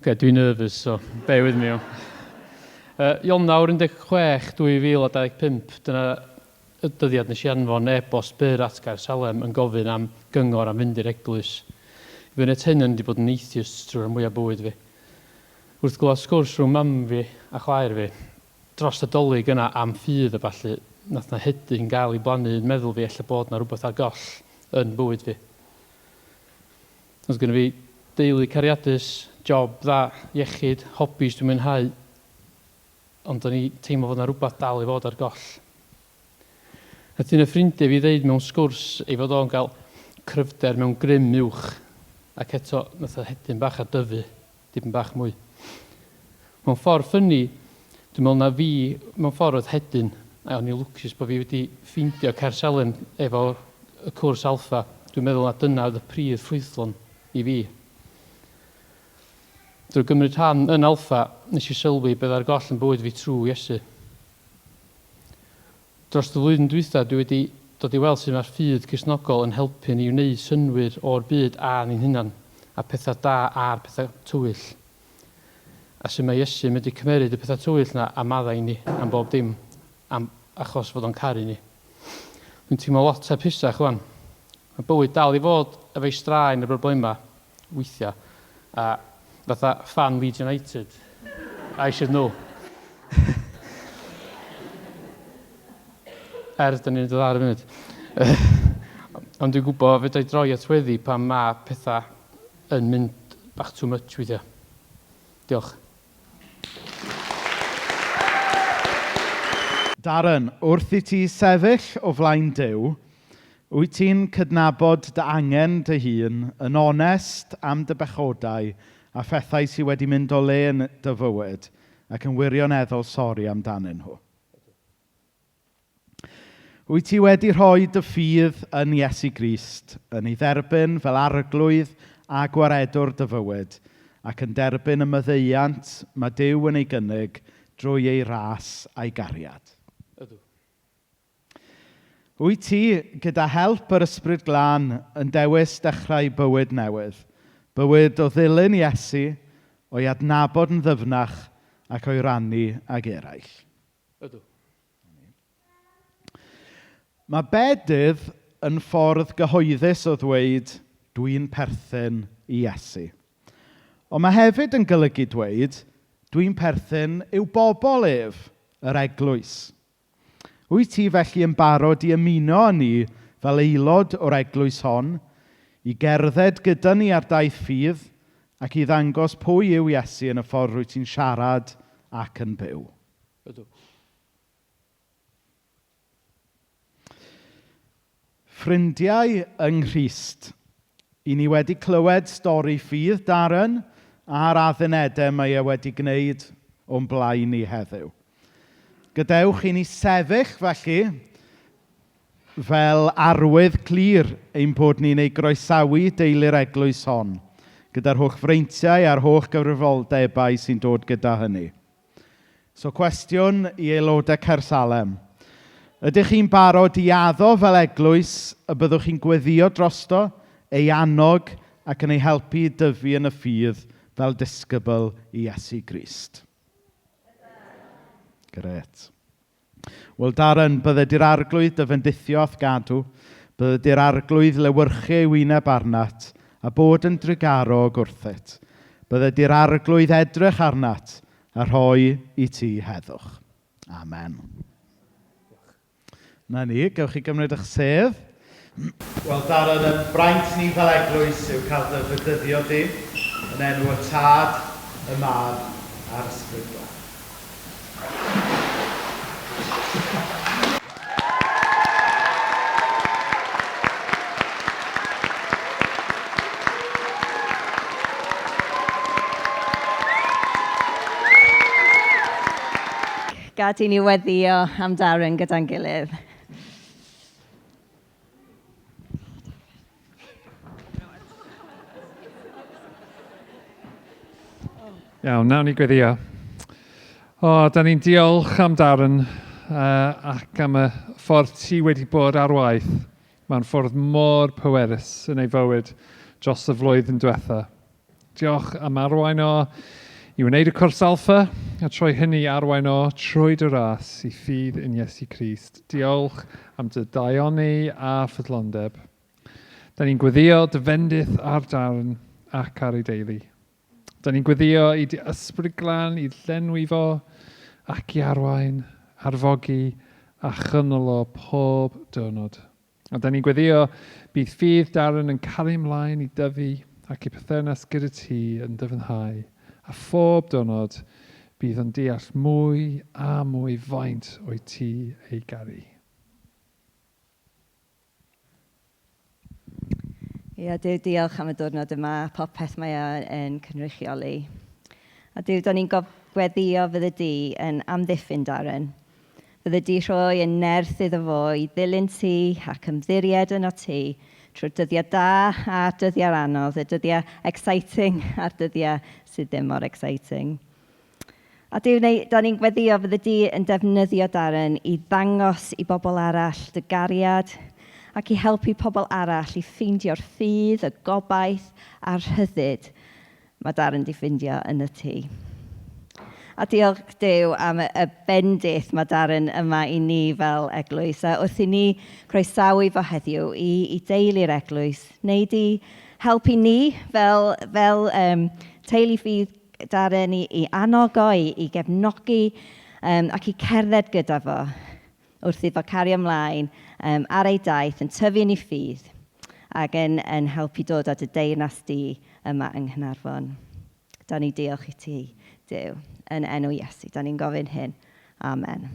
Okay, dwi'n nervous, so bear with me. Ionawr 16, 2025, dyna y dyddiad nes i anfon e-bost byr at Gaersalem yn gofyn am gyngor am fynd i'r eglwys. Fy net hyn yn wedi bod yn atheist trwy'r rhan fwyaf bywyd fi. Wrth glywed sgwrs rhwng mam fi a chwaer fi, dros y Dolig yna am ffydd a ballu, nath 'na hedyn gael ei blannu yn meddwl fi ella bod 'na rhywbeth ar goll yn bywyd fi. Oedd gynno fi deulu cariadus, job dda, iechyd, hobbies dwi'n mwynhau, ond o'n i teimlo fod 'na rwbath dal i fod ar goll. Nath un o ffrindiau fi ddeud mewn sgwrs ei fod o'n cael cryfder mewn grym uwch, ac eto nath y hedyn bach a dyfu dipyn bach mwy. Mewn ffordd ffyni, dwi'n meddwl na fi mewn ffordd oedd hedyn, a o'n i'n lwcus bod fi wedi ffeindio Caersalem efo y cwrs Alpha. Dwi'n meddwl na dyna oedd y pridd ffrwythlon i fi. Drwy gymryd rhan yn Alpha, nes i sylwi beth ar goll yn bywyd fi trwy Iesu. Dros y flwyddyn dwytha, dwi wedi dod i weld sut mae'r ffydd Cristnogol yn helpu ni i wneud synnwyr o'r byd a ni'n hunan, a pethau da a'r pethau tywyll. A sut mae Iesu yn medru cymeryd y pethau tywyll 'na a maddau i ni am bob dim, am achos fod o'n caru ni. Dwi'n teimlo lot hapusach ŵan. Mae bywyd dal i fod efo'i straen a broblemau, weithiau, a fatha fan Leeds United, I should know. Er, da ni'n dod ar y funud. Ond dwi'n gwybod fedra i droi at weddi pan mae pethau yn mynd bach too much weithiau. Diolch. Darren, wrth i ti sefyll o flaen Duw, wyt ti'n cydnabod dy angen dy hun, yn onest am dy bechodau a phethau sydd wedi mynd o le yn dy fywyd, ac yn wirioneddol sori amdanyn nhw? Wyt ti wedi rhoi dy ffydd yn Iesu Grist, yn ei dderbyn fel arglwydd a gwaredwr dy fywyd, ac yn derbyn y maddeuant mae Duw yn ei gynnig drwy ei ras a'i gariad? Ydw. Wyt ti, gyda help yr Ysbryd Glân, yn dewis dechrau bywyd newydd, bywyd o ddilyn Iesu, o'i adnabod yn ddyfnach ac o'i rannu ag eraill? Ydw. Mae bedydd yn ffordd gyhoeddus o ddweud dwi'n perthyn i Iesu. Ond mae hefyd yn golygu dweud dwi'n perthyn i'w bobl ef, yr eglwys. Wyt ti felly yn barod i ymuno â ni fel aelod o'r eglwys hon, i gerdded gyda ni ar daith ffydd ac i ddangos pwy yw Iesu yn y ffordd rwyt ti'n siarad ac yn byw? Ydw. Ffrindiau yng Nghrist, i ni wedi clywed stori ffydd Darren a'r addunedau mae e wedi gwneud o'n blaen ni heddiw. Gadewch i ni sefyll, felly, fel arwydd clir ein bod ni'n ei groesawu deulu'r eglwys hon, gyda'r holl freintiau a'r holl gyfrifoldebau sy'n dod gyda hynny. So cwestiwn i aelodau Caersalem. Ydych chi'n barod i addo fel eglwys y byddwch chi'n gweddïo drosto, ei annog ac yn ei helpu i dyfu yn y ffydd fel disgybl i Iesu Grist? Grêt. Wel, Darren, bydde di'r arglwydd dy fendithio a'th gadw, bydde di'r arglwydd lewyrchu ei wyneb arnat a bod yn drugarog wrthyt. Bydde di'r arglwydd edrych arnat a rhoi i ti heddwch. Amen. Na ni, gewch chi gymryd eich sedd. Wel, Darren, yn braint ni fel eglwys yw cael dy fedyddio di yn enw y Tad, y Mab a'r Ysbryd Glân. Gad i ni weddïo am Darren gyda'n gilydd. Iawn, nawn ni gweddio. O, da ni'n diolch am Darren uh, ac am y ffordd ti wedi bod ar waith. Mae'n ffordd mor pwerus yn ei fywyd dros y flwyddyn diwetha. Diolch am arwain o i wneud y cwrs alpha a trwy hynny arwain o trwy dy ras i ffydd yn Iesu Crist. Diolch am dy daioni a ffyddlondeb. Da ni'n gweddio dy fendith ar Darren ac ar ei deulu. Da ni'n gweddio i dy ysbryd glân i llenwi fo ac i arwain, arfogi a chynnal o pob diwrnod. A da ni'n gweddio bydd ffydd Darren yn cario ymlaen i dyfu ac i perthynas gyda ti yn dyfnhau, a phob diwrnod bydd yn deall mwy a mwy faint o'i ti ei garu. Ia, Duw, diolch am y diwrnod yma, popeth mae o yn cynrychioli. A Duw, da ni'n gweddio fydde di yn amddiffyn Darren. Fydde di rhoi yn nerth iddo fo i ddilyn ti ac ymddiried yno ti trwy'r dyddiau da a'r dyddiau anodd, y dyddiau exciting a'r dyddiau sydd ddim mor exciting. A Duw, neu, da ni'n gweddio fydde di yn defnyddio Darren i ddangos i bobl arall dy gariad ac i helpu pobl arall i ffeindio'r ffydd, y gobaith a'r rhyddid mae Darren di ffindio yn y tŷ. A diolch Duw am y bendith mae Darren yma i ni fel eglwys. A wrth i ni croesawu fo heddiw i, i deulu'r eglwys, neu di helpu ni fel, fel um, teulu ffydd Darren i, i annog o, i, i gefnogi um, ac i cerdded gyda fo wrth iddo cario ymlaen um, ar ei daith yn tyfu yn ei ffydd ac yn, yn helpu dod â dy deyrnas di yma yng Nghaernarfon. Da ni diolch i ti, Duw, yn enw Iesu. Da ni'n gofyn hyn. Amen.